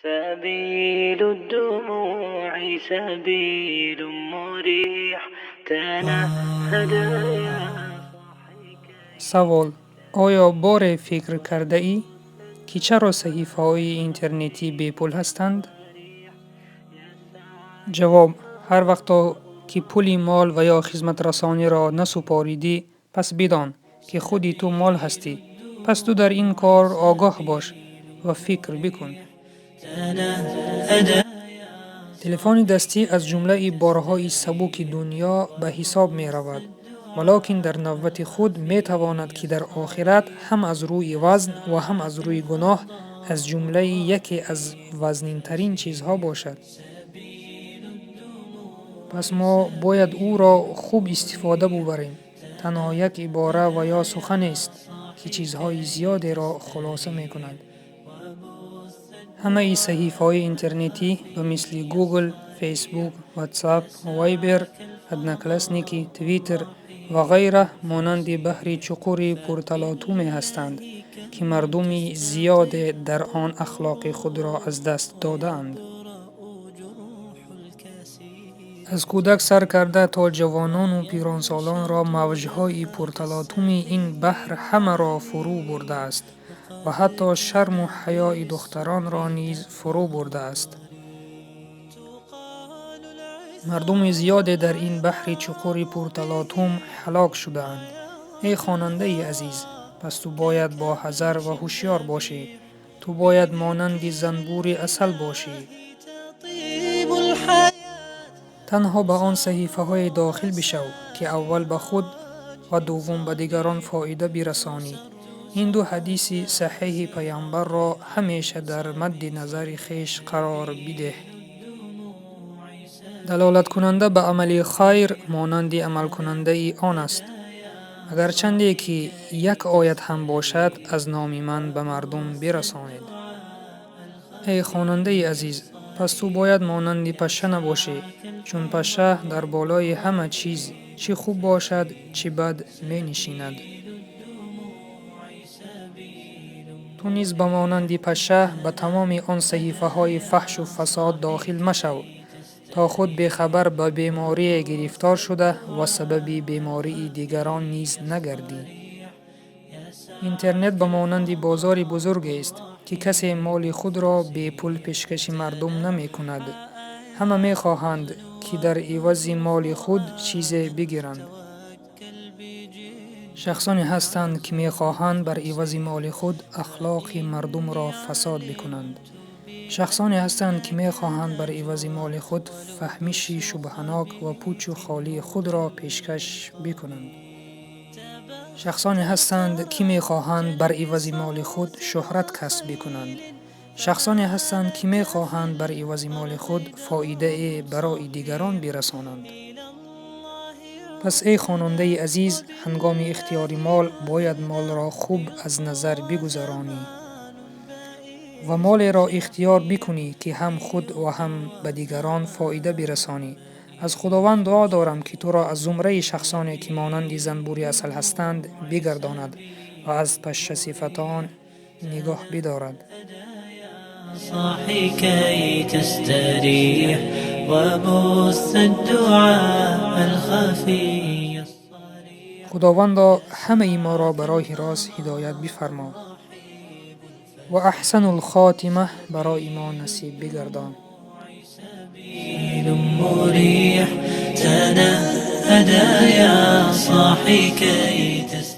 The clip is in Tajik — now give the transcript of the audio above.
سبيل الدموع سبيل مريح تنهد يا Савол: оё боре фикр кардаӣ, ки чаро саҳифаҳои интернетӣ бепул ҳастанд? Ҷавоб: ҳар вақто ки пули мол ва ё хизматрасониро насупоридӣ, пас бидон, ки худи ту мол ҳастӣ. Пас ту дар ин кор огоҳ бош ва фикр бикун. Телефони дастӣ аз ҷумлаи борҳои сабуки дунё ба ҳисоб меравад, валокин дар навбати худ метавонад, ки дар охират ҳам аз рӯи вазн ва ҳам аз рӯи гуноҳ аз ҷумлаи яке аз вазнинтарин чизҳо бошад. Пас мо бояд ӯро хуб истифода бубарем. Танҳо як ибора ва ё суханест, ки чизҳои зиёдеро хулоса мекунад. Ҳамаи саҳифаҳои интернетӣ ба мисли Google, Facebook, WhatsApp, Viber, Одноклассники, Twitter ва ғайра монанди баҳри чуқури пурталотуме ҳастанд, ки мардуми зиёде дар он ахлоқи худро аз даст додаанд. Аз кӯдак сар карда то ҷавонону пиронсолонро мавҷҳои пурталотуми ин баҳр ҳамаро фурӯ бурдааст ва ҳатто шарму ҳаёи духтаронро низ фурӯ бурдааст. Мардуми зиёде дар ин баҳри чуқури пурталотум ҳалок шудаанд. Эй хонандаи азиз, пас ту бояд боҳазар ва ҳушёр бошӣ. Ту бояд монанди занбури асал бошӣ. Танҳо ба он саҳифаҳое дохил бишав, ки аввал ба худ ва дуввум ба дигарон фоида бирасонӣ. Ин ду ҳадиси саҳеҳи Паямбарро ҳамеша дар мадди назари хеш қарор бидеҳ. Далолаткунанда ба амали хайр монанди амалкунандаи он аст. Агарчанде ки як оят ҳам бошад, аз номи ман ба мардум бирасонед. Эй хонандаи азиз, пас ту бояд монанди пашша набошӣ, чун пашша дар болои ҳама чиз, чӣ хуб бошад, чӣ бад, менишинад. Ту низ ба монанди пашша ба тамоми он саҳифаҳои фаҳшу фасод дохил машав, то худ бехабар ба беморие гирифтор шуда ва сабаби бемории дигарон низ нагардӣ. Интернет ба монанди бозори бузургест, ки касе моли худро бепул пешкаши мардум намекунад. Ҳама мехоҳанд, ки дар ивази моли худ чизе бигиранд. Шахсоне ҳастанд, ки мехоҳанд бар ивази моли худ ахлоқи мардумро фасод бикунанд. Шахсоне ҳастанд, ки мехоҳанд бар ивази моли худ фаҳмиши шубҳанок ва пучу холии худро пешкаш бикунанд. Шахсоне ҳастанд, ки мехоҳанд бар ивази моли худ шӯҳрат касб бикунанд. Шахсоне ҳастанд, ки мехоҳанд бар ивази моли худ фоидае барои дигарон бирасонанд. Пас эй хонандаи азиз, ҳангоми ихтиёри мол бояд молро хуб аз назар бигузаронӣ ва молеро ихтиёр бикунӣ, ки ҳам худ ва ҳам ба дигарон фоида бирасонӣ. Аз Худованд дуо дорам, ки туро аз зумраи шахсоне, ки монанди занбури асал ҳастанд, бигардонад ва аз пашшасифатон нигоҳ бидорад. صاحي كي تستريح وبث الدعاء الخفي. Худовандо, ҳамаи моро ба роҳи рост ҳидоят бифармо ва аҳсану лхотима барои мо насиб бигардон. سبيل مريح تنهدى يا صاحي كي تستريح.